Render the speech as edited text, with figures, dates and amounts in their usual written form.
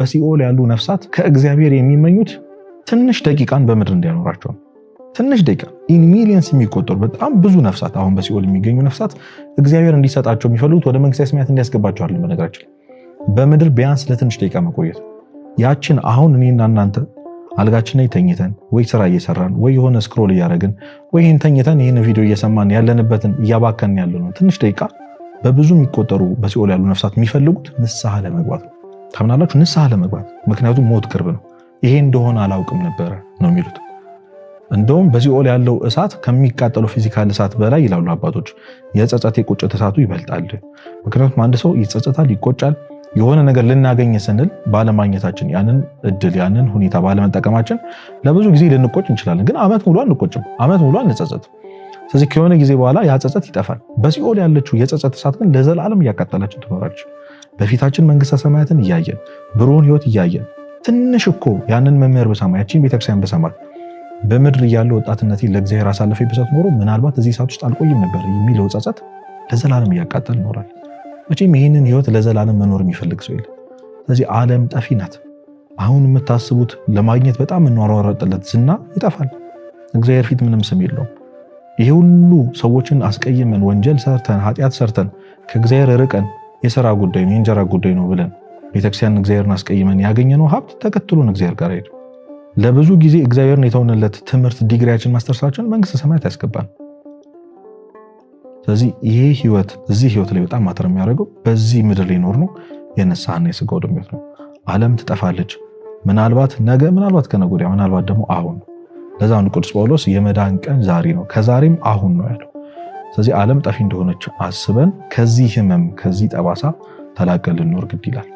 በሲኦል ያሉ ነፍሳት ከእግዚአብሔር የሚመኙት ትንሽ ደቂቃን በምድር እንዲያኖራቸው ነው። ትንሽ ደቂቃ፣ in millions የሚቆጠሩ በጣም ብዙ ነፍሳት፣ አሁን በሲኦል የሚገኙ ነፍሳት እግዚአብሔር እንዲሰጣቸው የሚፈልጉት ወደ መንግስተ ሰማያት እንዲያስገባቸው አይደለም። በነገራችን በምድር ቢያንስ ለትንሽ ደቂቃ መቆየት፣ ያችን አሁን እኔና እናንተ አልጋችን ላይ ተኝተን ወይ ስራ እየሰራን ወይ የሆነ scroll እያደረግን ወይ ይህን ተኝተን ይህን ቪዲዮ እየሰማን ያለንበትን እያባከን ያለነው ትንሽ ደቂቃ በብዙ የሚቆጠሩ በሲኦል ያሉ ነፍሳት የሚፈልጉት ንስሐ ለመግባት ነው። ታምናላችሁ? ንስሐ ለመግባት፣ ምክንያቱም ሞት ቅርብ ነው። ይሄ እንደሆነ አላውቅም ነበረ ነው የሚሉት። እንደውም በሲኦል ያለው እሳት ከሚቃጠለው physical እሳት በላይ ይላሉ አባቶች፣ የጸጸት የቁጭት እሳቱ ይበልጣል። ምክንያቱም አንድ ሰው ይጸጸታል፣ ይቆጫል። የሆነ ነገር ልናገኝ ስንል ባለማግኘታችን፣ ያንን እድል ያንን ሁኔታ ባለመጠቀማችን ለብዙ ጊዜ ልንቆጭ እንችላለን። ግን አመት ሙሉ አንቆጭም፣ አመት ሙሉ አንጸጸትም። ስለዚህ ከሆነ ጊዜ በኋላ ያ ጸጸት ይጠፋል። በሲኦል ያለችው የጸጸት እሳት ግን ለዘላለም እያቃጠላችን ትኖራለች። በፊታችን መንግስተ ሰማያትን እያየን፣ ብሩህን ህይወት እያየን፣ ትንሽ እኮ ያንን መምህር ብሰማ፣ ያቺን ቤተክርስቲያን ብሰማት፣ በምድር እያለ ወጣትነቴ ለእግዚአብሔር አሳልፌ ብሰጥ ኖሮ ምናልባት እዚህ እሳት ውስጥ አልቆይም ነበር የሚለው ጸጸት ለዘላለም እያቃጠል ይኖራል። መቼም ይህንን ህይወት ለዘላለም መኖር የሚፈልግ ሰው የለም። ስለዚህ ዓለም ጠፊ ናት። አሁን የምታስቡት ለማግኘት በጣም የምንሯሯጥለት ዝና ይጠፋል። እግዚአብሔር ፊት ምንም ስም የለውም። ይሄ ሁሉ ሰዎችን አስቀይመን፣ ወንጀል ሰርተን፣ ኃጢአት ሰርተን፣ ከእግዚአብሔር ርቀን፣ የሥራ ጉዳይ ነው የእንጀራ ጉዳይ ነው ብለን ቤተክርስቲያን እግዚአብሔርን አስቀይመን ያገኘነው ሀብት ተከትሎን እግዚአብሔር ጋር ሄዱ። ለብዙ ጊዜ እግዚአብሔርን የተውንለት ትምህርት፣ ዲግሪያችን፣ ማስተርሳችን መንግስተ ሰማያት ያስገባል። ስለዚህ ይሄ ህይወት እዚህ ህይወት ላይ በጣም matter የሚያደርገው በዚህ ምድር ላይ ኖር ነው የንስሐና የስጋ ወደሙ ህይወት ነው። ዓለም ትጠፋለች። ምናልባት ነገ፣ ምናልባት ከነገ ወዲያ፣ ምናልባት ደግሞ አሁን። ለዛ ነው ቅዱስ ጳውሎስ የመዳን ቀን ዛሬ ነው ከዛሬም አሁን ነው ያለው። ስለዚህ ዓለም ጠፊ እንደሆነች አስበን ከዚህ ህመም ከዚህ ጠባሳ ተላቀን ልንኖር ግድ ይላል።